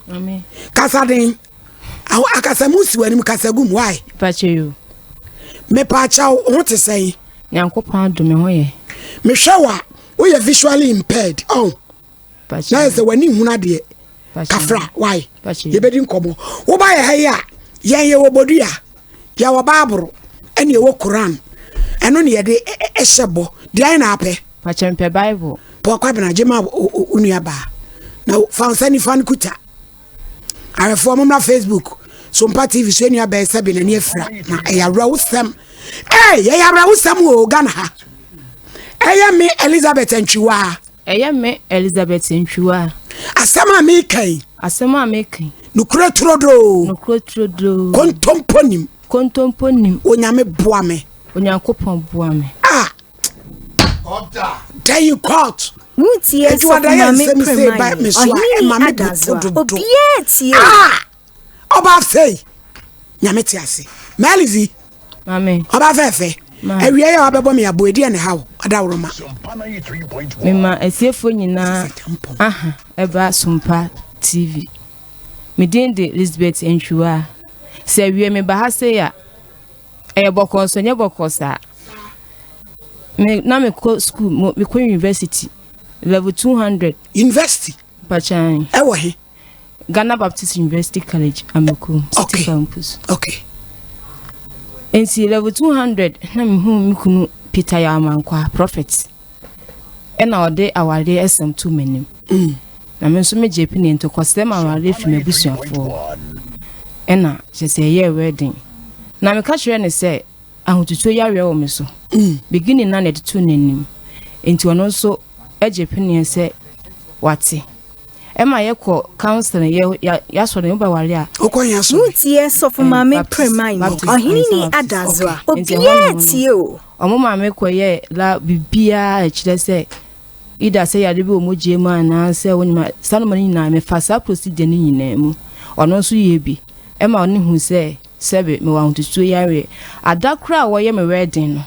Mame. Kasa den. Awo akasamu si w'anim kasa gum why? Pakyɛ yo. Mepaakyɛw wo ho te sɛn? Nyankopɔn adom me ho yɛ. Mehwɛ wo a woyɛ visually impaired oh. Na yɛ sɛ w'ani nhunu adeɛ. Kafra why? Yɛbɛdi nkɔmmɔ. Woba yɛ ha yi a yɛn yɛwɔ bodua, yɛwɔ baaboro ɛne yɛwɔ Koran. Ɛno ne yɛde ɛhyɛ bɔ. Deɛ ayɛ na apɛ. Pakyɛ mpɛ Bible. Pɔ Kwabena gye ma wo nua baa. Na fa nsa nifa no kuta. Ahwɛfoɔ mommra Facebook Sompa TV so ɛnua bɛyɛ sɛ bi n'ani afira na ɛyɛ awerɛhosɛm. Ee yɛyɛ awerɛhosɛm wɔ Ghana ha. Ɛyɛ me Elizabeth Antwiwaa. Ɛyɛ me Elizabeth Antwiwaa. Asɛm a meka yi. Asɛm a meka yi. Nokorɛ turodoo. Nokorɛ turodoo. Kontompo nim. Kontompo nim. Onyame boa me. Onyankopɔn boa me. Ah. Day in court. Wotie Adwuada Sɔfo yɛ Maame nsɛm sɛ ba Premaye, me so a Ɔhene ɛma me bo Adazoa, to dodo. obiara tie o. Ah! Ɔba sei. Nyame te ase. Melizi. Maame. Ɔba fɛfɛ. Ma. Awia yɛ wabɛbɔ me abo edi ɛne haw. Ɔdaworoma. Mema atiefoɔ nyinaa aha ɛba Sompa TV. Me din de Lisbeth Antwiwaa. Sɛ awie meba ha sei a, Ɛyɛ bɔkɔɔ nso ɛnyɛ bɔkɔɔ saa. Me na mekɔ school mo mekɔ university level 200. University. Mpakyan. Ɛwɔ he? Ghana Baptist University College Amakom City okay. Campus. Okay. Nti level 200 na mehu me kunu Peter Yawamankwa prophet. Ɛna ɔde awareɛ asɛm to m'anim. Mm. Na me nso megye pini nti kɔsrɛ ma awareɛ fi m'abusuafoɔ. Ɛna kyerɛ sɛ ɛyɛɛ wedding. Na meka kyerɛɛ no sɛ ahotutuo yareɛ wɔ me so. Mm. Beginning na na ɛde too n'anim. Nti ɔno nso gye peneɛ sɛ wate. Ɛma yɛkɔ counseling yɛ yɛ yɛasɔre no wobɛware a. Wokɔ yɛn asɔre. Wotie Sɔfo Maame Baptist Premaye, Baptist Ɔhene Ansa ni Baptist. Adazoa, Nti ɛhɔ obiara nom no tie o. ɔmo maa me kɔyɛɛ la biribiara a ɛkyerɛ sɛ either sɛ yare bi wɔ mogya mu anaasɛ wonim a saa nnoɔma no nyinaa mefa saa procedure no nyinaa mu. Ɔno nso yɛɛ bi ɛma ɔno hu sɛ sɛbe mewɔ ahotosuo yareɛ. Ada koraa a wɔyɛ me wedding no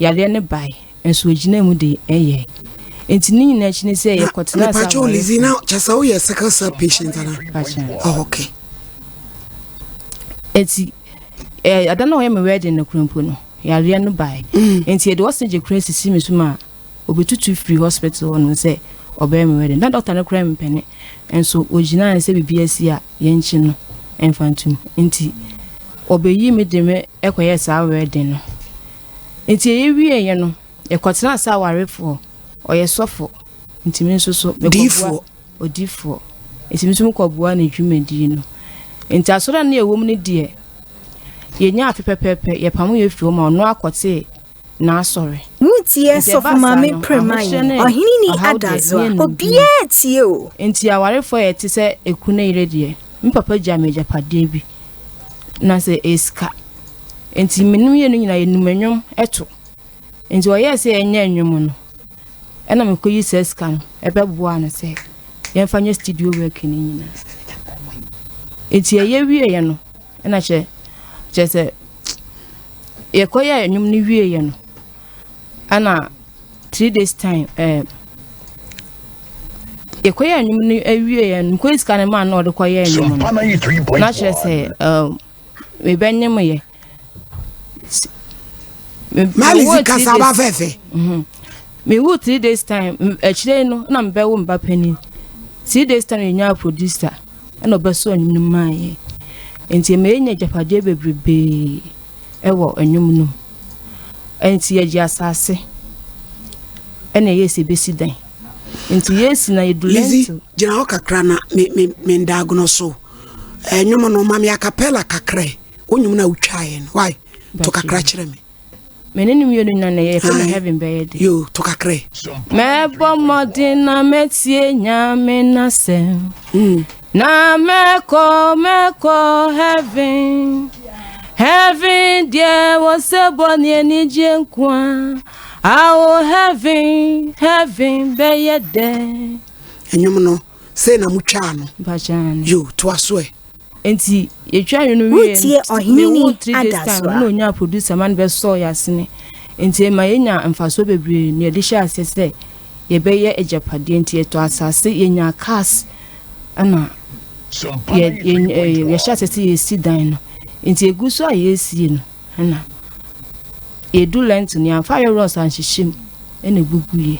yareɛ no bae nso ɔgyinaa mu de ɛyɛɛ. Nti ne nyinaa akyi ne sɛ Na yɛkɔtenaa sɛ mepatwa Lizzy awarefoɔ. na kyɛ sɛ woyɛ sickle cell patient ana? Pakyɛ. Oh, okay. Nti eh, ada na ɔyɛ me wedding no koraa mpo no yareɛ no bae. Nti yɛde oxygen koraa sisi me so ma Obetutu firi hospital hɔ nom sɛ ɔbɛyɛ me wedding. Na doctor no koraa mpene. Nso ogyinae sɛ biribi asi a yɛnkye no mfa ntom. Nti ɔbɛyii me de me kɔyɛɛ saa wedding no. Nti yɛyɛ wieeɛ no, yɛkɔtenaa sɛ awarefoɔ. Ɔyɛ sɔfo. Nti me nso so mekɔboa Diifoɔ. odiifoɔ. Nti me nso mekɔboa ne dwumadie no. Nti asɔre a na yɛwɔ mu no deɛ, yɛnyaa afe pɛpɛɛpɛ, yɛpamo yɛ firi hɔ ma ɔno akɔtee n'asɔre. Wotie Nti Sɔfo ɛbaa saa Maame no, Premaye, ahokyerɛ ne Ɔhene ni ɔhaw deɛ, ne Adazoa, yɛnnim bi. obiara tie o. Nti awarefoɔ a yɛte sɛ ekunu ne yere deɛ, me papa gyaa me agyapadeɛ bi, na sɛ ɛyɛ sika. Nti me ne mmienu nyinaa yɛnim nnwom to. Nti ɔyɛɛ sɛ yɛnyɛ nnwom no, ɛna mekɔyi saa sika no ɛbɛboaa no sɛ yɛmfa nyɛ studio work no nyinaa. Nti yɛyɛ wieeɛ no, Ɛna kyerɛ kyerɛ sɛ yɛkɔyɛɛ nnwom no wieeɛ no ɛna 3 days time yɛkɔyɛɛ nnwom no wieeɛ no mekɔyi sika no maa na ɔde kɔyɛɛ nnwom no na kyerɛ sɛ mebɛnyem yɛ. Malizi kasa aba fɛfɛ. Mewu 3 days time akyire no na mebɛwo me ba panin. 3 days time yɛnyaa producer ɛna ɔbɛsɔ nnwom no maa yɛ. Nti ɛma yɛnya agyapadeɛ bebrebee ɛwɔ nnwom no mu. Nti yɛgye asase ɛna ɛyɛ sɛ ɛbɛsi dan. Nti yɛsi na yɛdu Lizzy lentil. gyina hɔ kakra na me me me ndaagno so. Nnwom no ma me acapella kakra yi. Wo nnwom no a wotwaeɛ no why to kakra kyerɛ me. Me ne no mmienu nyinaa na yɛfrɛ no Heaven bɛyɛ de. Yo to kakra yi. Mɛbɔ mmɔden na mɛtie Nyame n'asɛm. Na mɛkɔ mɛkɔ heaven. Heaven deɛ wɔ sɛ bɔ ne anigye nko a. Awo heaven heaven bɛyɛ dɛ. Nnwom no sei na motwaa no. Mpakyɛn. Yo toa so ɛ. Nti yɛtwa nnwom no wie Wotie Ɔhene mewo ni 3 days time Adazoa. na onyaa producer ma no bɛsɔɔ yɛ asene. Nti ɛma yɛnya mfasoɔ bebree na yɛde hyɛ aseɛ sɛ yɛbɛyɛ agyapadeɛ. Nti yɛtɔ asase, yɛnya cars ɛna Yɛ yɛ yɛhyɛ ase sɛ yɛsi dan no. Nti egu so a yɛresie no ɛna yɛdu lɛnto no yɛamfa ayɛ rɔs anhyehyɛ mu ɛna eguguiɛ.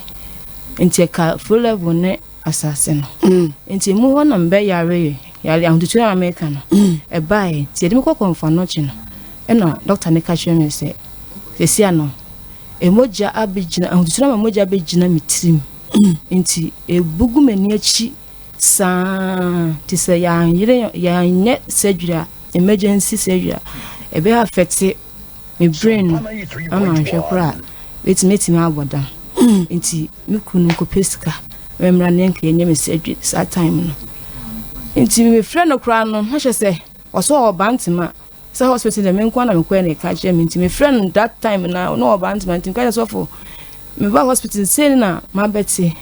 Nti ɛka floor level ne asase no. Mm. Nti emu hɔ na mebɛyaree yare ahotutuo a meka no mm. ɛbaeɛ. Nti yɛde me kɔ kɔmfanɔkye no ɛna dɔkta no ka kyerɛ me sɛ sesia no mogya abɛgyina ahotutuo no ama mogya abɛgyina me tirim. Mm. Nti ebugu m'ani akyi saa nti sɛ yɛanyere yɛanyɛ surgery a emergency surgery a ɛbɛ affect me brain no ama nhwɛ koraa bɛtumi atumi abɔ dam mm. nti me kunu nkɔpɛ sika mɛmmra ne nka yɛnyɛ me surgery saa time no nti mefrɛ no koraa no na hyɛ sɛ ɔsɛ ɔwɔ bantema sɛ hospital deɛ me nko na mekɔɛ na ɛka kyerɛ me nti mefrɛ no that time na na ɔwɔ bantema nti meka kyerɛ sɔfo meba hospital sei na mabɛte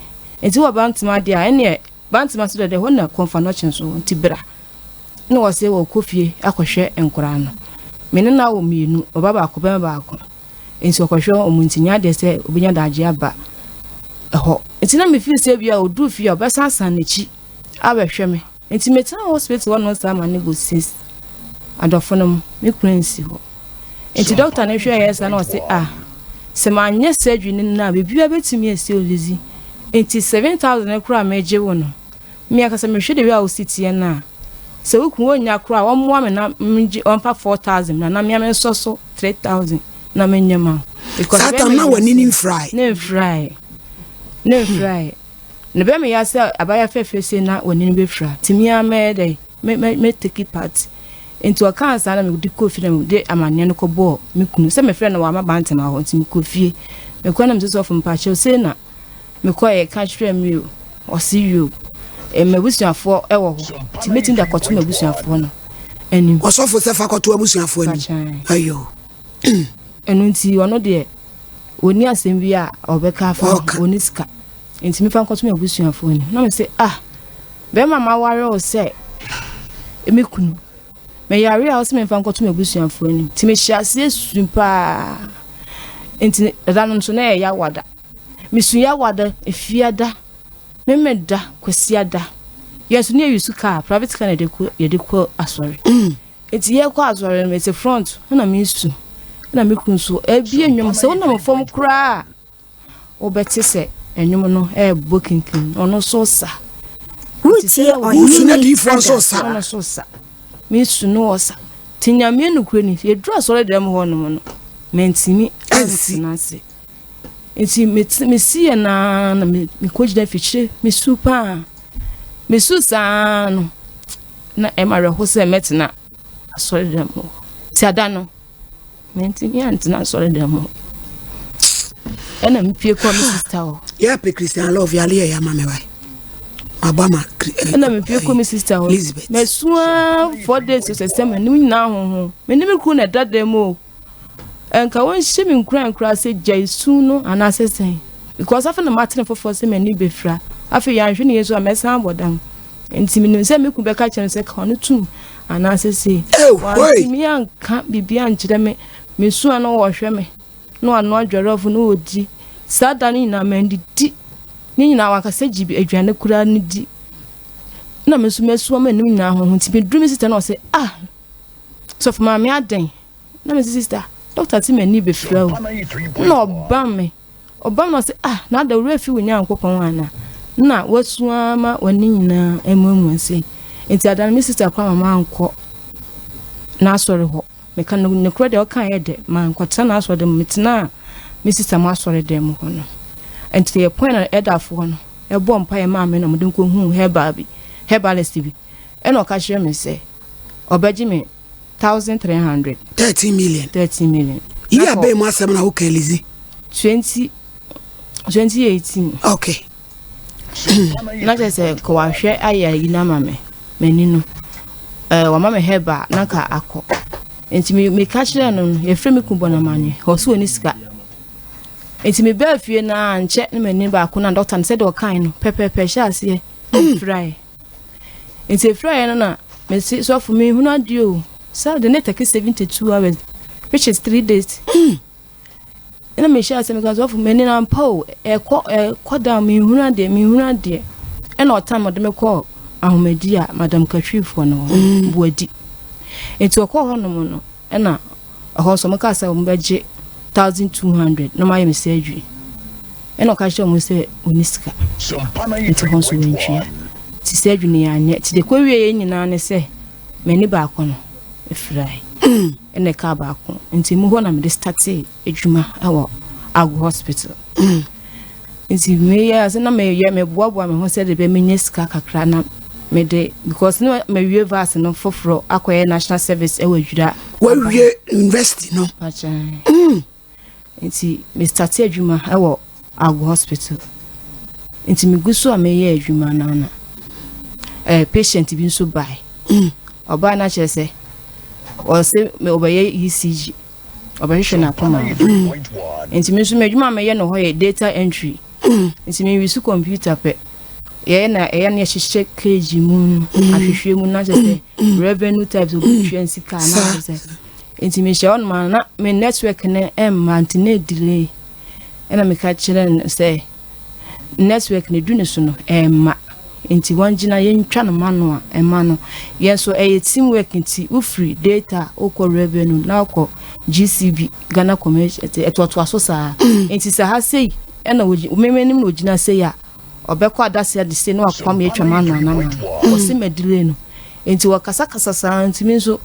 nti wɔ bantema deɛ a ɛneɛ bantema so deɛ hɔ na kɔmfa no ɔkye so nti bra na wɔse wɔkɔ fie akɔhwɛ nkoraa no me ne no awo mmienu ɔba baako bɛma baako nti ɔkɔhwɛ wɔn nti nyɛ adeɛ sɛ obɛnya daagye aba ɛhɔ nti na mefiri sɛ bi a ɔduru fie a ɔbɛsansan n'akyi abɛhwɛ me nti metena hospital hɔ no saa ma ne bɔ sis adɔfo no mu me kunu nsi hɔ nti dɔkta no hwɛ yɛ saa na ɔse ah sɛ manyɛ surgery no no a biribiara bɛtumi asi olizi nti 7000 koraa megye wo no Me ankasa mehwɛ the way a wosi teɛ no a, sɛ wo kunu onnya koraa a, ɔmmoa me na mengye ɔmfa 4000 mmra na mea mensɔ so 3000 na menyɛ ma wo. Because Saa tam na w'ani ne mfirae. Ne mfirae. Ne mfirae. Na bɛyɛ me ya sɛ abaayewa fɛfɛ sei na w'ani no bɛfira. Nti me ara mɛyɛ dɛ me me me take part. Nti ɔkaa saa na mede kɔɔ fie na mede amanneɛ no kɔbɔɔ me kunu. Sɛ mefrɛ no wamma bantama hɔ nti mekɔɔ fie. Mekɔɔ na mese sɔfo mpakyɛw sei na Mekɔeɛ ka kyerɛɛ me o, ɔse yoo, m'abusuafoɔ wɔ hɔ, nti mɛtumi de akɔto m'abusuafoɔ no anim. Ɔsɔfo sɛ fa kɔto abusuafoɔ anim. Ayo. Ɛno nti ɔno deɛ ɔni asɛm bi a ɔbɛka afa ho, ɔni sika. Nti mefa nkɔto m'abusuafoɔ anim. Na mese ah, bɛrima maware wo sɛ me kunu. Meyare a ɔse memfa nkɔto m'abusuafoɔ anim. Nti mehyɛ aseɛ su paa. Nti ɛda no nso na ɛyɛ yawada. Mesu Yawada, Efiada, Memeda, Kwasiada. Yɛn nso ne yɛ use car, private car na yɛde kɔ yɛde kɔ asɔre. Nti yɛkɔ asɔre no mete front na mesu na me kunu nso ebie nnwom sɛ wonam fam koraa wobɛte sɛ nnwom no ɛrebɔ kinkin ɔno nso sa. Wotie Wosu na diifoɔ nso sa. Ɔno nso sa. Mesu no ɔsa. Nti Nyame nokorɛ ni yɛduru asɔre dɛm hɔ nom no mantumi antena ase. Nti mesiiɛ no ara na mekɔgyina afikyire mesu paa. Mesu saa no na ɛma awerɛho sɛ mɛtena asɔredan mu. Nti ada no mantumi antena asɔredan mu. Ɛna mepie kɔɔ me sista hɔ. Yɛ pɛ Christian love yale yɛ ama me wae. Mabɔ ama. Ɛna mepie kɔɔ me sista hɔ. Elizabeth. Masua 4 days sɛ sɛ m'anim nyinaa honhom. Me ne me kunu na ɛda dan mu o. Nka wɔnhyɛ me nkuran koraa sɛ gyae su no anaasɛ sɛn because afei na mate no foforɔ sɛ m'ani bɛfira afei yɛanhwɛ no yie nso a mɛsan abɔ dam nti menim sɛ me kunu bɛka kyerɛ me sɛ ka ɔno tum anaasɛ sei wantumi anka biribi ankyerɛ me mesu a na wɔhwɛ me na wano adwarɔfo na wɔdi saa da no nyinaa mandidi ne nyinaa wankasa gye aduane koraa no di na me nso masuo m'anim nyinaa ho nti meduru me sista na ɔsɛ ah sɔfo maame adɛn Na mese sister, doctor se m'ani bɛfira o. Na ɔbam me. Ɔbam na ɔse ah, na ada wura fi wo Nyankopɔn ana? Na wasu ara ma w'ani nyinaa amuamua sei. Nti ada no me sister koraa ma mankɔ n'asɔre hɔ. Meka no nokorɛ deɛ ɔka yɛ dɛ, mankɔtena n'asɔre dɛm, metenaa me sister mo asɔre dɛm mu hɔ no. Nti yɛ pɔn na ɛdafoɔ no ɛbɔ mpaeɛ maa me na wɔde me kɔhuu herbal bi, herbalist bi. Ɛna ɔka kyerɛ me sɛ ɔbɛgye me 1300. 13 million. 13 million. Yi abɛn mu asɛm na woka Elizi. 20 2018. Okay. Na kyerɛ sɛ nka wahwɛ ayɛ ayi no ama me m'ani no ɛɛ wama me hɛba na nka akɔ nti me meka kyerɛ no no yɛfrɛ me kun bɔ no amaneɛ ɔso wɔ ne sika nti mebaa fie no a nkyɛ ne m'ani baako na dɔkta no sɛdeɛ ɔkae no pɛpɛpɛ hyɛ aseɛ mfirae Nti efiraeɛ no na mese sɔfo menhunu adeɛ o saa de ne take 72 hours which is 3 days ɛna mehyɛ ase meka sɔfo m'ani na mpa o ɛkɔ ɛkɔ down menhunu adeɛ menhunu adeɛ ɛna ɔtam ɔde me kɔɔ Ahomadi a Madam Katwifoɔ no hɔ no, Boadi. Nti ɔkɔɔ hɔnom no, ɛna ɛhɔ nso wɔkaa sɛ wɔbɛgye 1200 na wɔayɛ me surgery. Ɛna ɔka kyerɛɛ wɔn sɛ ɔnni sika. Nti hɔ nso wɔantua. Nti surgery no yɛanyɛ. Nti deɛ ɛkɔwieeɛ nyinaa ne sɛ m'ani baako no firae. Ɛna ɛkaa baako. Nti emu hɔ na mede startee adwuma wɔ Ago Hospital. Nti meyɛ ase na meyɛ meboaboa me ho sɛdeɛ ɛbɛyɛ menya sika kakra na mede because na mawie vaase no foforɔ akɔyɛ national service ɛwɔ Adwira. Wawie university no. Pakyɛn. Nti me starte adwuma ɛwɔ Ago hospital. Nti megu so a meyɛ adwuma no na eh, patient bi nso bae. Ɔbaa no akyerɛ sɛ ɔsɛ ɔbɛyɛ ECG. ɔbɛhwehwɛ n'akoma mu nti me nso m'adwuma a meyɛ no hɔ yɛ data entry nti me use computer pɛ yɛyɛ na ɛyɛ na yɛhyehyɛ cage mu no ahwehwɛ mu na kyerɛ sɛ revenue types obi tua sika na kyerɛ sɛ nti mehyɛ hɔ nom a na me network no ɛmma nti na delay ɛna meka kyerɛ no sɛ Network no du ne so no ɛmma nti wɔn gyina yɛntwa no ma no a ɛma no yɛn so ɛyɛ team work nti wofiri data wokɔ revenue na wokɔ GCB Ghana commercial ɛtoatoa so saa nti sɛ ha sei ɛna mɛmɛ anim na ogyina sei a ɔbɛkɔ adase ade sei na wakɔ ama yɛatwa ma no anama no ɔse madile no nti wɔkasakasa saa nti me nso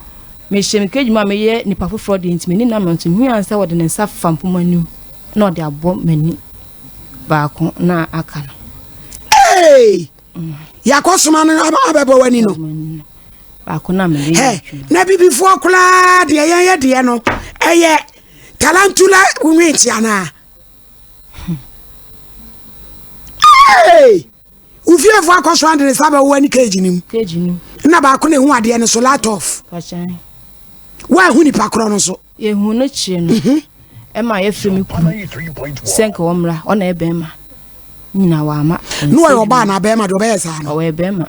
mehyɛ me cage mu a meyɛ nipa foforɔ deɛ nti m'ani nam nti mehu ansa wɔde ne nsa fa mpoma no na ɔde abɔ m'ani baako na aka no. Hey! Yɛakɔsoma no abɛbɔ w'ani no. Baako na mede yɛ adwuma. Na bibifoɔ koraa deɛ yɛn yɛ deɛ no ɛyɛ tarantula witch anaa? Hey! Ofiefoɔ akɔsoa de ne nsa bɛwɔ w'ani cage no mu. Cage no mu. Na baako na ehu adeɛ no so light off. Fakyɛn. Woahu nipa korɔ no so. Yɛhu no kyerɛ no mhm. ɛma yɛfrɛ me kunu sɛ nka wɔmmra ɔna yɛ bɛrima nyina wama. Ne ɔyɛ ɔbaa na bɛrima deɛ ɔbɛyɛ saa no. Ɔyɛ bɛrima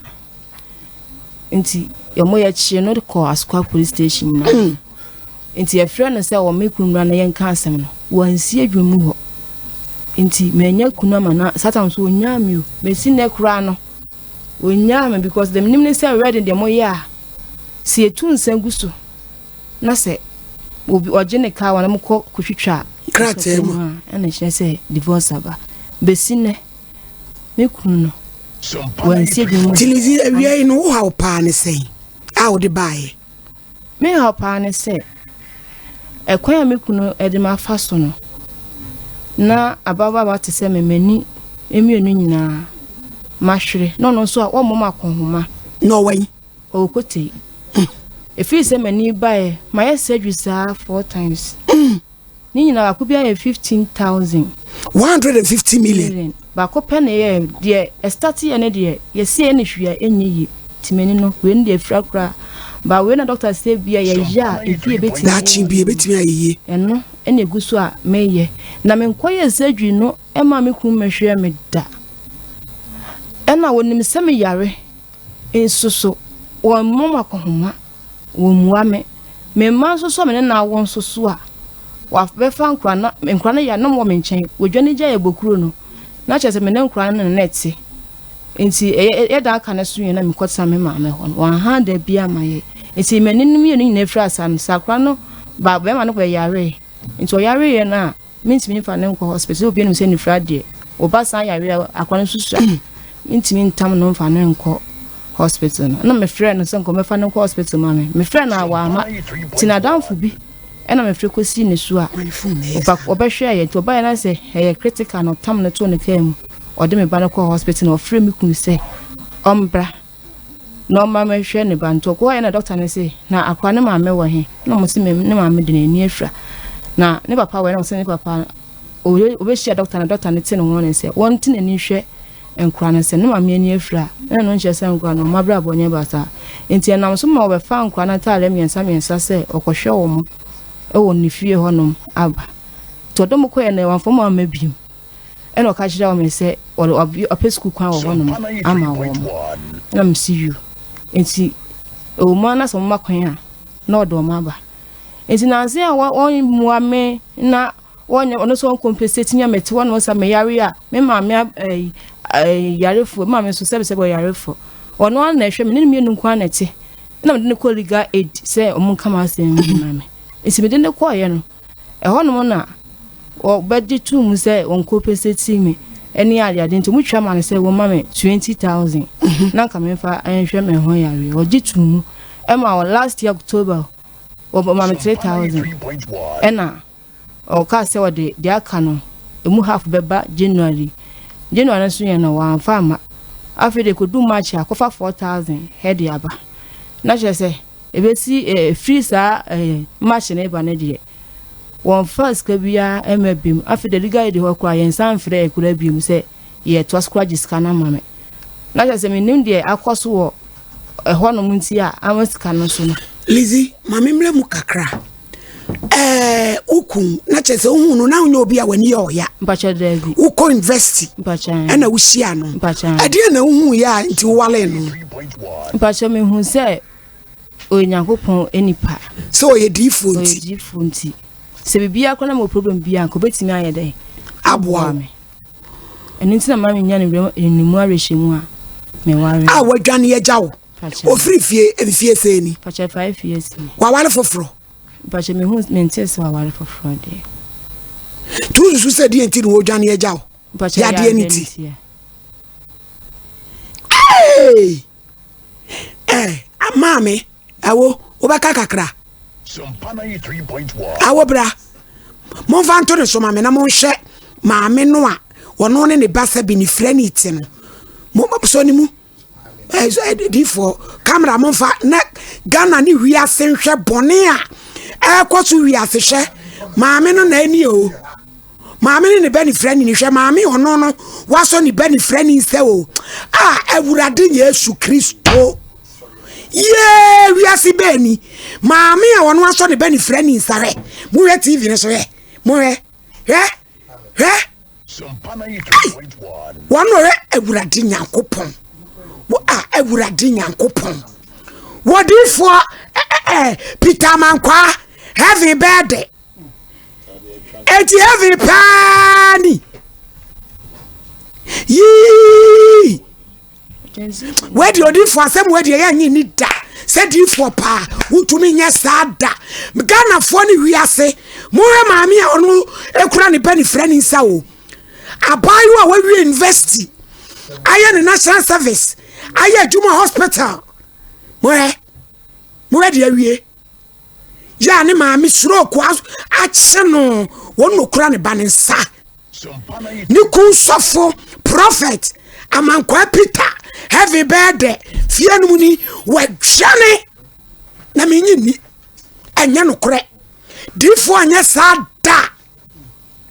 nti wɔn yɛkyerɛ no kɔ Asokwa police station nyinaa. Mm. Nti yɛfrɛ no sɛ wɔn kunu mmra na yɛnka asɛm no wansi adwuma mu hɔ nti manya kunu ama na satan nso onyaa mi o mesi nnɛ koraa no onyaa me because dem nim ne sɛ wedding deɛ moyɛ a sɛ yɛtu nsa gu so na sɛ obi ɔgye ne kaa wɔn kɔ kɔtwitwa krataa mu a ɛna kyerɛ sɛ divorce aba besi nnɛ me kunu no wansi adwuma mu. Tilizi awia yi no wo haw paa ne sɛn a wode baeɛ? Me haw paa ne sɛ, ɛkwan a me kunu de me afa so no, na ababaawa te sɛ me, m'ani mmienu nyinaa mahwere, na ɔno nso a wɔmmɔ me akɔnhoma. Na ɔwɔ yi? Ɔwɔ Kotei. Ɛfiri sɛ m'ani baeɛ, mayɛ surgery saa four times. Ne nyinaa baako biara yɛ 15,000. 150 million. Million. Baako pɛ na ɛyɛ deɛ ɛstarte yɛ ne deɛ yɛsi yɛ ne hwee a ɛnyɛ yie. Nti m'ani no wei no deɛ afira koraa. Ba wei na doctor sɛ bi a yɛyɛ a ebi ebetumi. Daakye bi ebetumi ayɛ yie. Ɛno ɛna egu so a meyɛ. Na menkɔyɛ surgery no ɛma me kunu mmɛhwɛ me da. Ɛna wɔnim sɛ meyare nso so wɔmmɔ me akɔnhoma. Wɔmmua me. Me mma nso so a me ne no awo nso so a, wɔabɛfa nkora na nkora no yɛ na wɔwɔ me nkyɛn. Wɔdwane gyae abɔkuro no, na kyerɛ sɛ me ne nkora no na na ɛte. Nti ɛyɛ ɛyɛ da aka no so yɛ na mekɔtena me maame hɔ no, wɔanha da bi ama yɛ. Nti m'ani no mmienu nyinaa firi asa no, sɛ akora no ba bɛrima no kɔyaree. Nti ɔyareeɛ no a, Mentumi mfa no nkɔ hospital sɛ obiara nim sɛ nifura deɛ ɔba san yare a akwa no nso sua mentumi ntam no mfa no nkɔ hospital no na mefrɛ no sɛ nkɔ mɛfa no nkɔ hospital ma me mefrɛ no a wama nti n'adamfo bi ɛna mefrɛ kɔsii ne so a ɔbɛhwɛ yɛ nti ɔbaeɛ no sɛ ɛyɛ critical na ɔtam no too ne kaa mu ɔde me ba no kɔɔ hospital na ɔfrɛ me kunu sɛ ɔmbra na ɔma mɛhwɛ ne ba nti ɔkɔɔeɛ na dɔkta no se na akora ne maame wɔ he na ɔmo se ne maame de n'ani afira na ne papa wɔ he na ɔmo se ne papa ɔbɛhyia dɔkta no dɔkta no te ne ho ne sɛ wɔnte n'ani nhwɛ nkora no sɛ ne maame ani afira na ɛno nkyerɛ sɛ nkora no ɔmo abrabɔ nyɛ basaa nti ɛnam so ma wɔbɛfa nkora no ataadeɛ mmiɛnsa mmiɛnsa sɛ ɔkɔhwɛ wɔn wɔ ne fie hɔnom aba nti ɔde mo kɔɛ no wɔamfa mo amma bio. Ɛna ɔka kyerɛɛ me sɛ ɔpɛ sukuu kwan wɔ hɔnom ama wɔn. Ɛna mese yiw. Nti ɛwɔ mu ara na sɛ wɔma kwan a, na ɔde wɔn aba. Nti nansa a wɔmmoa me na wɔnyɛ ɔno nso ɔncompensate me a mete hɔ nom sɛ meyare a, me maame ɛyi yarefo, me maame nso sɛbesɛbe ɔyarefo. Ɔno ara na ɛhwɛ me, ne no mmienu nko ara na ɛte. Ɛna mede no kɔɔ legal aid sɛ ɔmo nka m'asɛm mu ma me. Nti mede no kɔɔeɛ no, ɛhɔnom na wɔbɛgye too mu sɛ wɔn compensate me ɛne adeade nti wɔn twa ma no sɛ wɔma me 20,000 na nka memfa nhwɛ me ho yareɛ. Wɔgye too mu ɛma wɔ last year October wɔma me 3,000 ɛna Ɔkaa sɛ ɔde deɛ aka no ɛmu half bɛba January. January nso yɛ no wamfa amma. Afei deɛ ɛkɔdu March a akɔfa 4000 de aba. Na kyerɛ sɛ ɛbɛsi ɛfiri saa March no reba no deɛ wɔmfa sika biara mma biom. Afei deɛ legal aid hɔ koraa yɛnsan mfrɛɛ koraa biom sɛ yɛtoa so koraa gye sika no ama me. Na kyerɛ sɛ mennim deɛ akɔ so wɔ ɛhɔnom nti a ama sika no so no. Lizzy, ma me mmra mu kakra. Ɛɛ, wo kun, na kyerɛ sɛ wohu no na wonyɛ obi a w'ani yɛ ɔya. Mpakyɛ daabi. Wokɔ university. Mpakyɛ. Ɛna wohyia no. Mpakyɛ. Ɛdeɛ na wohu yɛ a nti wowalee no? Mpakyɛ mehu sɛ ɔyɛ Nyankopɔn nipa. Sɛ ɔyɛ diifoɔ nti. Ɔyɛ diifoɔ nti. Sɛ biribiara koraa na mewɔ problem biara nka obɛtumi ayɛ dɛn? Aboa me. Ɛno nti na ma menya ne werɛ ne mu awerɛhyɛmu a meware. A wadwane agya wo. Ofiri fie mfie sɛn ni? Pakyɛ 5 years ni. Waware foforɔ? Pakyɛ mehu mente sɛ waware foforɔ deɛ. Tu susu sɛ deɛ nti na wɔdwane agya wo? Pakyɛ yadeɛ ne ti. Hey! Eh, maame, awo, wobɛka kakra. Awo bra. Momfa nto ne so ma me na monhwɛ maame no a ɔno ne ne ba sɛ bi ne fira ne ti no. Mo so ne mu. Difoɔ kamera momfa na Ghana ne wiase nhwɛ bɔne a ɛrekɔ so wiase hwɛ maame no na ani o. Maame ne ne ba nifirani ni hwɛ maame ɔno no wasɔ ne ba nifirani nsa o a awurade Yesu Kristo yee wiase bɛɛ ni maame a ɔno asɔ ne ba nifirani nsa hwɛ mohwɛ TV no so hwɛ mohwɛ hwɛ hwɛ wɔn na ɔhwɛ awurade Nyankopɔn a awurade Nyankopɔn wɔdifoɔ ɛɛ Peter Mankwaa heaven bɛɛ de. Eti heaven paa ni. Yii. Wadi odiifoɔ asɛm wadi ɛyɛ nye ni da. Sɛ diifoɔ paa wotumi nyɛ saa da. Ghanafoɔ ne wiase. Mohwɛ maame a ɔno ekura ne ba ne fira ne nsa o. Abaayewa a wawie university ayɛ ne national service ayɛ adwuma hospital. Mohwɛ mohwɛ de awie. Yɛ a ne maame stroke akye no, wɔn na okura ne ba ne nsa. Ne kun sɔfo prophet Amankwaa Peter heaven bɛyɛ dɛ fie no mu ni wadwane na menyi nni ɛnyɛ nokorɛ diifoɔ anyɛ saa da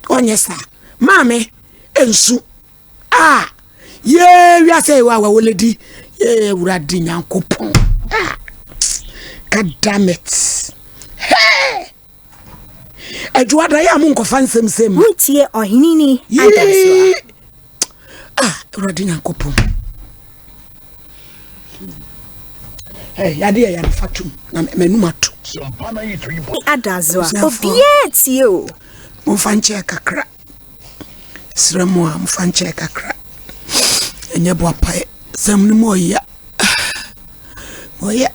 ɔnyɛ saa maame nsu Ah, yee wiase yi wa wa woledi yee awurade nyankopɔn. Ah, God damn it. Hey! Adwuada yɛ a mo nkɔfa nsɛm sɛm. Wotie ɔhene ni adasoa. Ah, awurade nyankopɔn. Hey, yade yɛ yade fa tum na m'anum ato. Adasoa, obiara tie o. Momfa nkyɛɛ kakra. Serɛ mo a mofa nkyɛɛ kakra. Ɛnyɛ boapae sɛm no mu ɔya. Ɔya.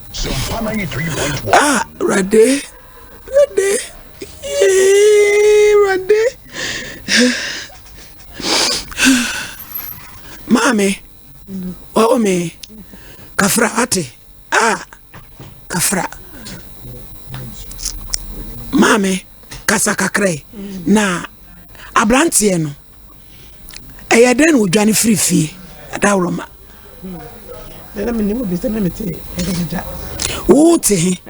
Ah, Awurade, Awurade, Awurade. Maame, wawo me. Kafra wate. Ah, kafra. Maame. Kasa kakra yi. Na aberanteɛ no, ɛyɛ dɛn na ɔdwane firi fie adaworoma? Wo te he?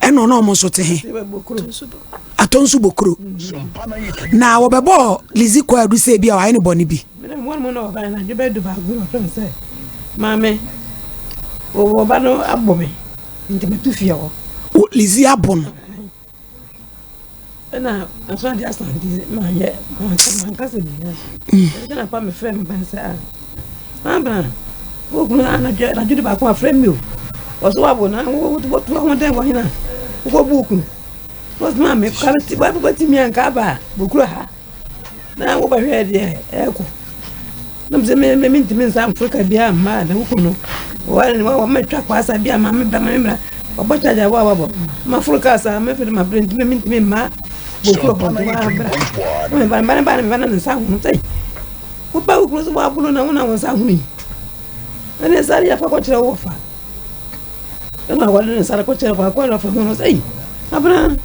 Ɛna ɔno ɔmo nso te he? Atɔ nso bɔ kuro. Na wɔbɛbɔɔ Lizzy kwaadu sɛ ebi a wayɛ ne bɔne bi. Maame, wo ba no abɔ me nti metu fie hɔ. Lizzy abɔ no. Ɛna nso ade asa nti manyɛ mankasa biribiara. Ɛna pa mefrɛ me ba sɛ ah mama wo kunu anadwo anadwo de baako afrɛ mi o. Ɔso wabo na wotu ho dɛn wɔ hena wokɔbu wo kunu. Wɔsi maame kare bɛtumi anka aba a bɔkura ha na wobɛhwɛ deɛ ɛkɔ. Na mesɛ me me mentumi nsa mforo ka biara mma na wo kunu no. Wɔn atwa kwaasa bi a maame bra maame bra ɔbɔ kyagya wɔ awabɔ maforo kaa saa mɛfɛ de ma brɛ ntumi mentumi mma bɔkuro bɔ ntumi abra wɔn ba ba ba ba na ne nsa ahono sɛ woba wo kuro so wɔabono na wo na wo nsa ahono yi ɛne nsa de afa kɔkyerɛ wo fa ɛna wɔde ne nsa de kɔkyerɛ fa kɔ na ɔfa ho no sɛ abena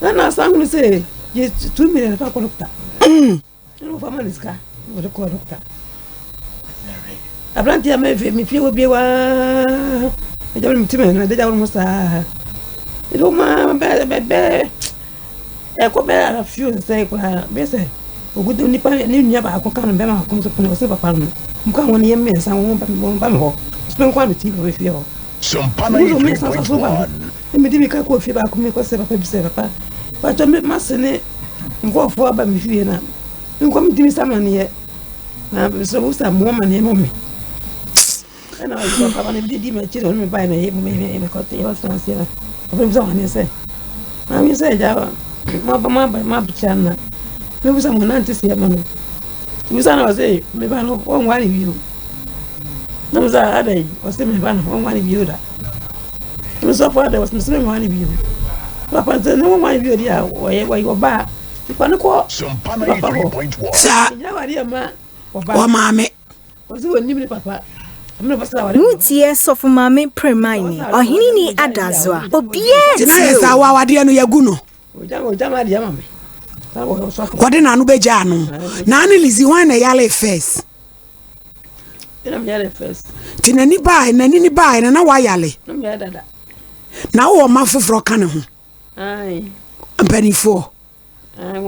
ɛna asa ahono sɛ gye 2 million fa kɔ dɔkta. Ɛna wɔfa ma ne sika na wɔde kɔɔ dɔkta. Aberanteɛ a mɛfie mefie hɔ bie waa ɛgya wɔn ti mɛ na ɛgya wɔn saa ɛdi wɔn a bɛ bɛ bɛ ɛkɔ bɛ afio nsɛn koraa bɛ sɛ ogudu nipa ne nua baako ka no bɛma baako nso pono ɔsɛ papa no mu ka wɔn yɛ mmiɛnsa wɔn ba wɔn ba mi hɔ ɔsɛ nko a mi ti wɔ fie hɔ wɔn mmiɛnsa nso ba hɔ ɛmi di mi ka kɔ fie baako mi kɔ sɛ papa bi sɛ papa pàtó mi ma se ne. Nkurɔfoɔ aba me fie na nkɔ metumi sa amaneɛ na mesrɛ wo sa mmoa amaneɛ ma me ɛna papa no didi m'akyi na ɔne me bae na mekɔte yɛbɛtena aseɛ na papa no bisa amaneɛ sɛ maame sɛ agya moaba moaba moabekyia no na mebisa mo nante seɛ ma no bisa na ɔse meba no wɔnware bio na mesɛ adɛn ɔse meba no wɔnware bio da. Nsɔfo ada wɔsɛ mesɛ menwa ne bio. Papa sɛ ne wɔnwa ne bio deɛ a wɔyɛ wɔyɛ ɔbaa. Nipa no kɔ papa hɔ. Saa. Ɛnyɛ awadeɛ ma ɔbaa. Ɔmaame. Wɔsɛ wɔnim ne papa. Wotie Sɔfo Maame Premaini, Ɔheneni Adazoa, obiara Nti na tie yɛ saa o. wɔ awadeɛ no yɛgu no. Wɔde n'ano bɛgya ano. Na ane Lizzy hwan na ɛyare first? Nti n'ani baa n'ani ni baa no na wayale. Na wowɔ mma foforɔ ka ne ho? Mpanimfoɔ. Na wɔn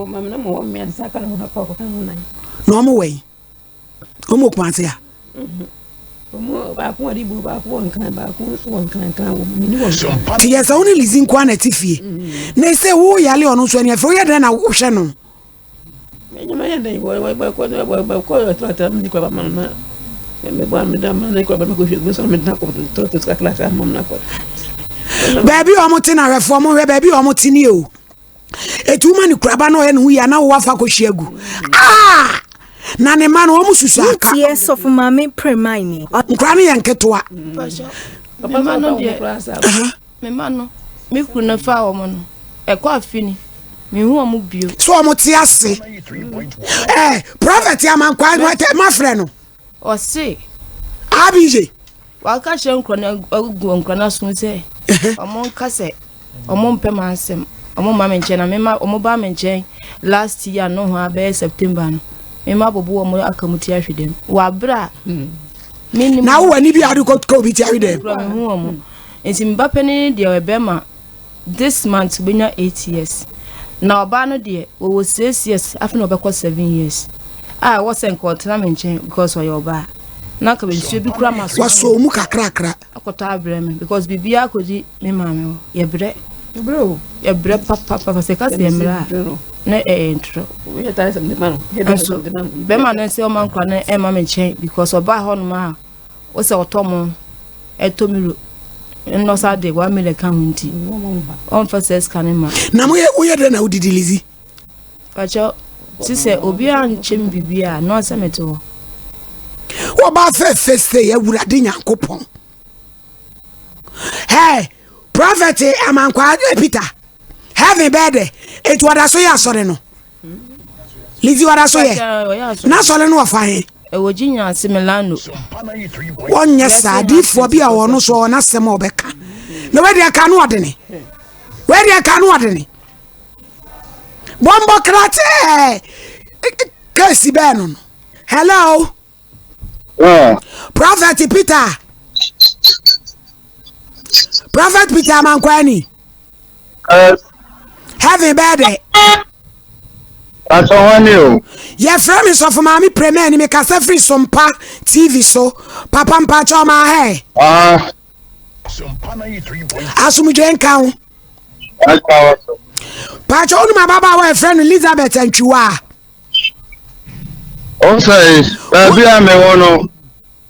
wɔ yi? Wɔn wɔ Kumase a? Nti yɛ sɛ wo ne Lizzy nko ara na ɛte fie. Na ɛsɛ wo yale ɔno nso ani afiri woyɛ dɛn na wohwɛ no? Baabi a wɔte no ahwɛfoɔ mo hwɛ baabi a wɔte nie o. Eti woma ne kuraba na ɔyɛ ne ho yie na wo wafa akɔhwie agu. Ah! Na ne mma no wɔn susu aka. Wotie Sɔfo Maame Premaini. Nkora no yɛ nketewa. Mma no deɛ Me mma no, me kunu no faa wɔn no, ɛkɔ afe ni, menhu wɔn bio. So wɔn te ase? Ɛɛ prɔfɛt Amankwa mafrɛ no. Ɔse. Abj. Waka kyerɛ nkura no agu nkura no asom sɛ wɔn nka sɛ wɔn mpɛ m'asɛm, wɔn mma me nkyɛn na mema wɔn ba me nkyɛn last year no ho abɛyɛ September no, mema bobo wɔn aka mu ti ahwe dɛm. Wɔ abere a menim. Na wowɔ ani bi a wode kɔ obi ti ahwe dɛm. Kura mehu wɔn. Nti me ba panin no deɛ ɔyɛ bɛrima this month obɛnya 8 years na ɔbaa no deɛ wɔwɔ 6 years afei na ɔbɛkɔ 7 years a ɛwɔ sɛ nka ɔtena me nkyɛn because ɔyɛ ɔbaa na nka nsuo bi kura ma so wasɔ mu kakrakra akɔtɔ abrɛ me because biribiara akɔdi me maame hɔ yɛbrɛ yɛbrɛ papapapa sɛ ka sɛ yɛmmerɛ a na ɛyɛ ntorɔ nso bɛrima no sɛ ɔma nkora no ɛma me nkyɛn because ɔbaa hɔnom a wo sɛ ɔtɔ mo ɛtɔ milo nnɔsa de 1 million ka ho nti ɔmfa sɛ sika no ma. Na moyɛ woyɛ dɛn na wodidi Lizzy? Pakyɛ ti sɛ obi ankyɛ me biribi a na ɔsɛ mete hɔ. Wɔba fɛfɛ sɛ Awurade Nyankopɔn. Hey, Prophet Amankwa Peter, heaven bɛɛ dɛ, eti wɔda so yɛ asɔre no. Lizzy wɔda so yɛ. N'asɔre no wɔfa he? Ɛwɔ Gyinya Milano. Wɔnyɛ saa adiifoɔ bi a ɔno so ɔwɔ n'asɛm a ɔbɛka. Na wadi aka no ɔdene. Wadi aka no ɔdene. Bɔmbɔ kratee kɛsi bɛɛ no no. Hello. Prophet Peter. Prophet Peter Amankwani. Heaven bɛɛ dɛ. Pastor Wani o. Yɛfrɛ me sɔfo maame Premani mekasa firi Sompa TV so. Papa mpakyɛ ɔma ahɛ. Ah. Asomdwe nka wo. Pakyɛ wonim ababaawa a yɛfrɛ no Elizabeth Antwiwa a? Ɔsɛ baabi a mewɔ no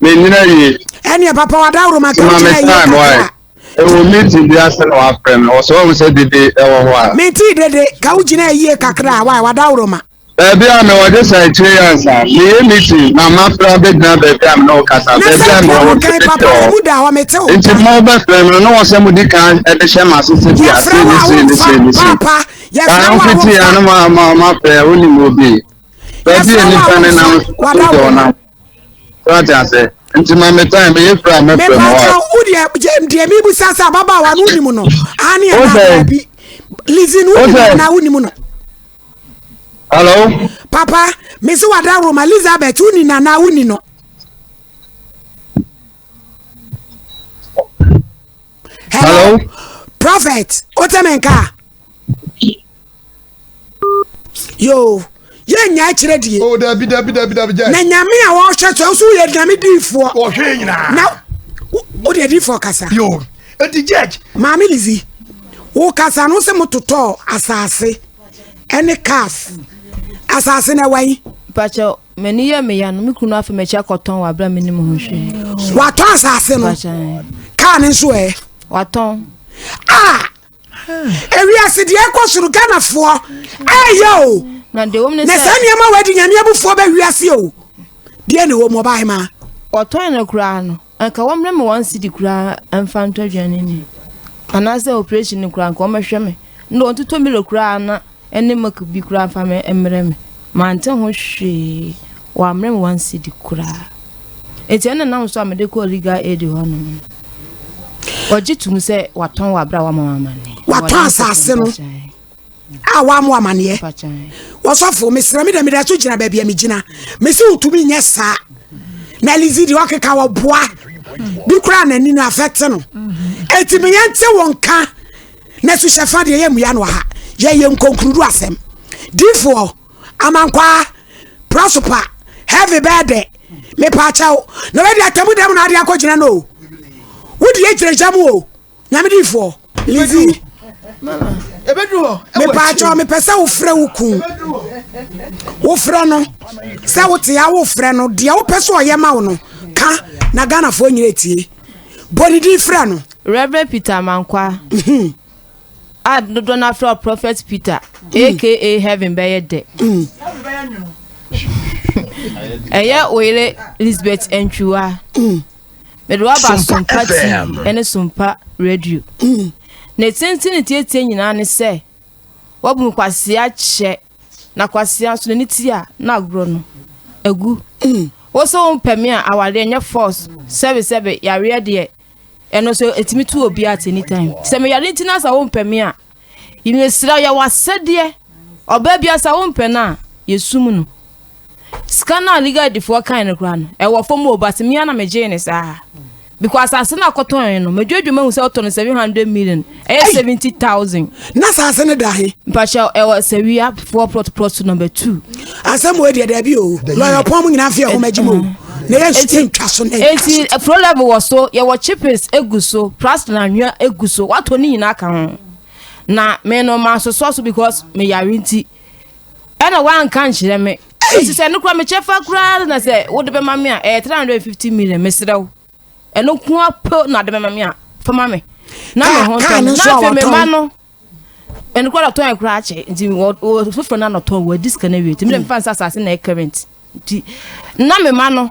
menyina yie. Ɛneɛ papa wadaworo ma ka wogyina yie kakra. Ɛwɔ meeting bi ase na wafrɛ me ɔsɛ ɔhu sɛ dede ɛwɔ hɔ a. Mentee dede ka wogyina yie kakra a wadaworo ma. Baabi a mewɔ gye sɛ akyire yi ansa. Meyɛ meeting na mafrɛ abɛgyina baabi a me ne wo kasa. Na Baabi sɛ a mepɛ mewɔ wo no kan mete papa hɔ. emu da hɔ mete wo Nti nka. mobɛfrɛ me no na wɔ sɛ modi kan de hyɛ m'ase sɛ bi a Yɛfrɛ sei wo ne a sei ne womfa sei ne sei. papa Saa yɛfrɛ wo a mfiti womfa. a no ma ma mafrɛ wonim obi. Baabi a Yɛfrɛ wo a nnipa womfa nenam so wada deɛ wo ma. ɔnam. So ate ase? Nti ma me time meyɛ frɛ a mɛfrɛ mo Mepakyɛw wa. wo deɛ gye- deɛ mebisa sɛ ababaawa no wonim no aane Wo anaa sɛ? daabi. Lizzy no Wo wonim no sɛ? anaa wonim no? Hello? Papa mese wada Roma Elizabeth woni no anaa woni no? Hello? Prophet wote me nka? Yoo yɛnya akyerɛ die. Oh, dabi dabi dabi dabi judge. Na nyame a wɔhwɛ so nso woyɛ nyame diifoɔ. Wɔhwɛ yɛ nyinaa. Na wode adiifoɔ kasa. Yoo eti judge. Maame Lizzy wo kasa no sɛ mototɔɔ asase ɛne cars asase no ɛwɔ yi. Mpakyɛ m'ani yɛ me ya no me kunu afa m'akyi akɔtɔn wɔ abira me nim ho hwee. Watɔn asase no kaa no nso ɛ. Watɔn. Ah ewiase deɛ ɛkɔ soro Ghanafoɔ ɛyɛ o. Na deɛ wɔm ne sɛ. Na saa nneɛma wɔ adi nyame abufoɔ bɛ wiase o. Deɛ ne wɔ mu ɔbaa hema. Wɔtɔn no koraa no anka wɔmmrɛ me one cedi koraa mfa ntɔ aduane ni anaasɛ operation no koraa anka wɔmmɛhwɛ me na wɔntotɔ milo koraa na ɛne milk bi koraa mfa me mmrɛ me mante ho hwee wɔammrɛ me one cedi koraa nti ɛna nam so a mede kɔɔ legal aid hɔ nom no wɔgye tom sɛ watɔn wɔ abere a wama amanneɛ watɔn asase no a wammo amaneɛ. Wɔsɔfo mesrɛ me dɛ meda so gyina baabi a megyina. Mese wotumi nyɛ saa. Na Lizzy deɛ ɔkeka wɔboa bi koraa n'ani no afɛte no. Eti me yɛnte wo nka na suhyɛfa deɛ yɛmmua no ha. Yɛyɛ nkonkurudu asɛm. Difoɔ amankwaa prasopa heavy bɛɛ dɛ mepaakyɛw na wadi atamu dɛm na ade akɔgyina no o. Wode yɛ gyina gya mu o. Nyame difoɔ Lizzy mepaakyɛw mepɛ sɛ wofrɛ wo kun wofrɛ no sɛ wote a wofrɛ no deɛ wopɛ sɛ ɔyɛ ma wo no ka na Ghanafoɔ nyina tie bɔ ne din frɛ no. Reverend Peter Amankwa mhm. a dodoɔ no afrɛ Prophet Peter aka Heaven bɛyɛ dɛ mm. ɛyɛ wo yere Elizabeth Antwiwa mm. Mede wo aba Sompa TV ne Sompa Radio. Ne tenten ne tietie nyinaa ne sɛ wabu me kwasea kyɛ na kwasea nso n'ani ti a na agorɔ no agu. Wo sɛ wompɛ me a awareɛ nyɛ force sɛbe sɛbe yareɛ deɛ ɛno nso ɛtumi to obi at any time. Sɛ meyare nti na sɛ wompɛ me a mesrɛ yɛ w'asɛdeɛ ɔbaa bi sɛ wompɛ no a yɛsum no. Sika no a legal aid foɔ kae no koraa no, ɛwɔ fam o, but me ara na megyee no saa. Because asase no a kɔtɔn no, madwedwe mahu sɛ ɔtɔ no 700 million, ɛyɛ 70,000. Na asase no da he? Mpakyɛ ɛwɔ Sawia foɔ plot plot number 2. Asɛm wei deɛ daabi o, lawyer pɔn mu nyinaa mfe ɛho magye mu o. Na yɛ nsu ntwa so na Enti floor level wɔ so, yɛwɔ chippings egu so, plaster na anwea egu so, watɔ ne nyinaa ka ho. Na me no mansosɔ so because meyare nti. Ɛna wanka nkyerɛ me. Eti sɛ ɛno koraa me kyɛfa koraa na sɛ wode bɛma me a ɛyɛ 350 million mesrɛ wo. Ɛno nko ara po na ade bɛma me a fa ma me. Na me ho ntɔ me. Na afei me mma no ɛno koraa ɔtɔn koraa akyɛ nti wɔ foforɔ no anɔtɔn wɔ adi sika no awie nti me dɛ mefa nsa asase na ɛyɛ current nti na me mma no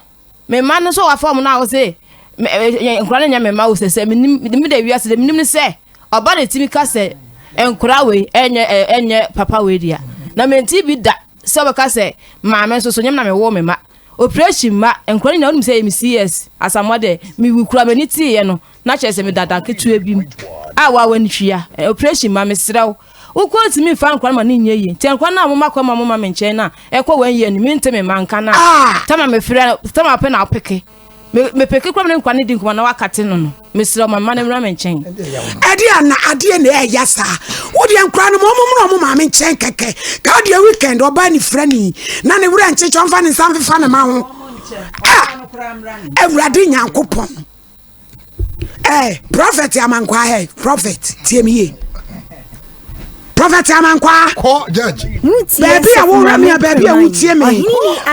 me mma no nso wafa wɔn na wɔsɛ nkora no nyɛ me mma wo sɛ sɛ menim me da wiase dɛ menim ne sɛ ɔba na ɛtumi ka sɛ nkora wei ɛnyɛ ɛnyɛ papa wei dea na menti bi da sɛ ɔbɛka sɛ maame nso so nyɛ na mewɔ me mma operation mma nkora no nyinaa wonim sɛ ɛyɛ me cs asamoa dɛ mewu kura m'ani teeɛ no na kyerɛ sɛ meda da ketewa bi mu a wa w'ani twia operation ma mesrɛ wo wokɔ ntumi mfa nkora no ma ne nyɛ yie nti nkora no a moma kɔ ma moma me nkyɛn no a ɛkɔ wɔn yie no mente me ma nka no a ah! tama mefrɛ tama pɛ na wopeke mepeke kora me ne nkora no di nkɔmmɔ na wakate no no mesrɛ ma mma no mmra me nkyɛn ɛde ana adeɛ na ɛyɛ saa wodeɛ nkora no ma ɔmo mmra ɔmo maame nkyɛn kɛkɛ ka wodeɛ weekend ɔbaa ne frɛ ni na ne werɛ nkyekye ɔmfa ne nsa mfefa ne ma ho ah! Awurade Nyankopɔn Eh, prophet Amankwaa hey, prophet tie me yie. Prophet Amankwaa. Kɔ judge. Baabi a wowura me a baabi a wotie me.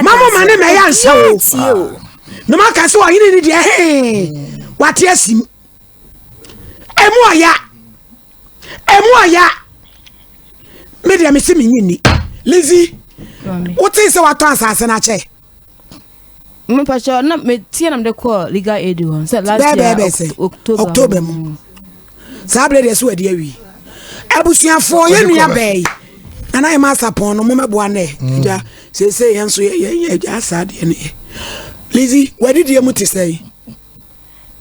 Ma mo ma ne mɛyɛ anhyɛ wo. Na ma ka sɛ ɔhene ni deɛ hee wate asim. Emu ɔya. Emu ɔya. Me deɛ mese menyi nni. Lizzy. Wotee sɛ watɔ asase no akyɛ? Mepakyɛ na metie na mede kɔɔ legal aid hɔ sɛ last year October October mu. Saa berɛ deɛ so wadi awie. Abusuafoɔ yɛ nua bɛɛ yi. Nana yɛ ma asapɔn no momɛboa nɛ. Agya seesei yɛn nso yɛ agya saa deɛ no yɛ. Lizzy wadidie mu te sɛ?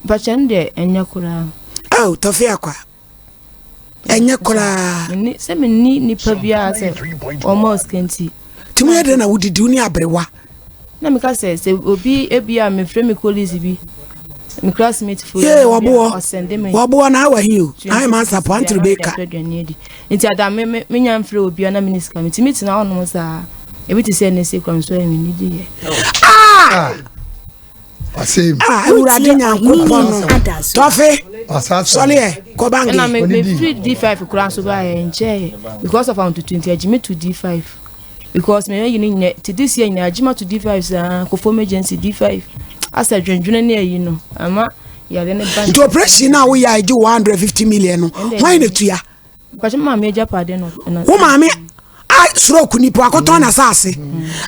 Mepakyɛ no deɛ ɛnyɛ koraa. Oh, tɔfe akwa. Ɛnyɛ koraa. Sɛ menni nipa biara sɛ ɔma sika nti. Nti moyɛ dɛn na wodidi wo ne aberewa? Na meka sɛ sɛ obi ebi a mefrɛ me colleagues bi me classmate fo yee wɔboɔ wɔboɔ na awa hi o ayɛ ma asapɔ antoro beka. Nti ada me me menya mfrɛ obi a na mene sika me tumi tena hɔnom saa ebi te sɛ ne se kura nso ɛmi ne di yɛ. Ah! Ah, Awurade Nyankopɔn no. Tɔfe, sɔleɛ, kɔ bange. Ɛna me me free D5 kura nso ba yɛ nkyɛn because of ahotutu nti agye me to D5 because me ayi no nyɛ ti this year nyinaa agye ma to D5 saa kofom agency D5 asɛ dwendwene ne ayi no ama yare ne ba. Nti operation na woyɛ a egye 150 million no, hwan na tua? Mpakyɛ maame agyapade no. Wo maame a stroke nipa akɔtɔn n'asase.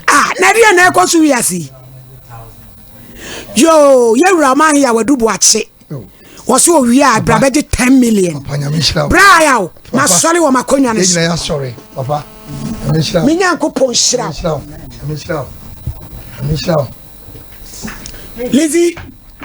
A na ɛdeɛ na ɛkɔ so wiase yi. Yoo yɛwura ɔman yɛ awadu buakye. Wɔso owie a bra bɛgye 10 million. Bra yaw ma sɔre wɔ m'akonnwa no so. Me Nyankopɔn hyira wo. Lizzy,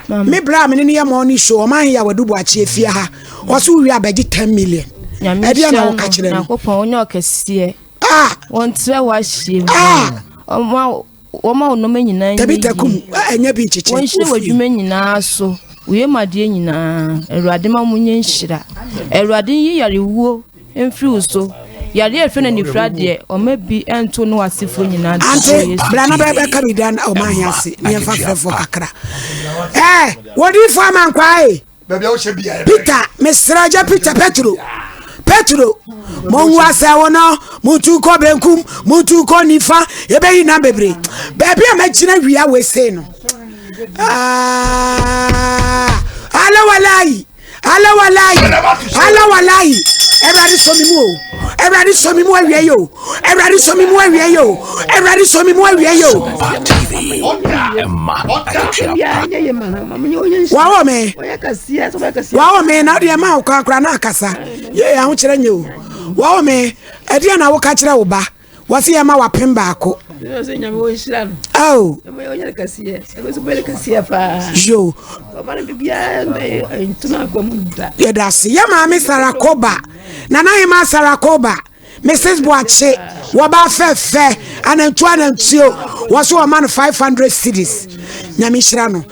me bra me ne ne yɛ morning show ɔman yɛ awadu buakye efie ha. Wɔso owie a bɛgye 10 million. Ɛdeɛ na woka kyerɛ no. Nyankopɔn ɔnyɛ ɔkɛseɛ. Ah! Wɔntrɛ w'ahyɛ mu. Ah! Ɔma wɔma wo nneɛma nyinaa nyɛ Dabi takum ɛnyɛ bi nkyekyɛ. Wɔnhyira w'adwuma nyinaa so. Woyɛ mu adeɛ nyinaa. Awurade ma mo nyɛ nhyira. Awurade nyi yarewuo mfiri wo so. Yareɛ a ɛfrɛ no anifira deɛ ɔma bi nto ne w'asefoɔ nyinaa da. Ante bra na bɛka bi da ɔma ahia ase ne yɛmfa frɛfoɔ kakra. Ɛɛ wɔdifoɔ amankwaa e. Peter, mesrɛ agya Peter Petro, Petro, mongu asɛwo no, montu nkɔ benkum, montu nkɔ nifa, yɛbɛyi nam bebree. Baabi a magyina wia wesei no. Ah, ala walayi, ala walayi, ala walayi. Awurade sɔ me mu o. Awurade sɔ me mu awia yi o. Awurade sɔ me mu awia yi o. Awurade sɔ me mu awia yi o. Wawɔ me. Wawɔ me na ɔde ɛma wo korakora na akasa. Yɛ ahokyerɛ nyɛ o. Wawɔ me. Ɛdeɛ na woka kyerɛ wo ba. Wɔsi yɛ ma wapem baako. Oh. Yo. Yɛda ase. Yɛ maame Sarakoba. Nana Hema Sarakoba. Mrs. Boakye, wɔba fɛfɛ, anantuo anantuo, wɔso wɔma no 500 cedis. Nyame nhyira no.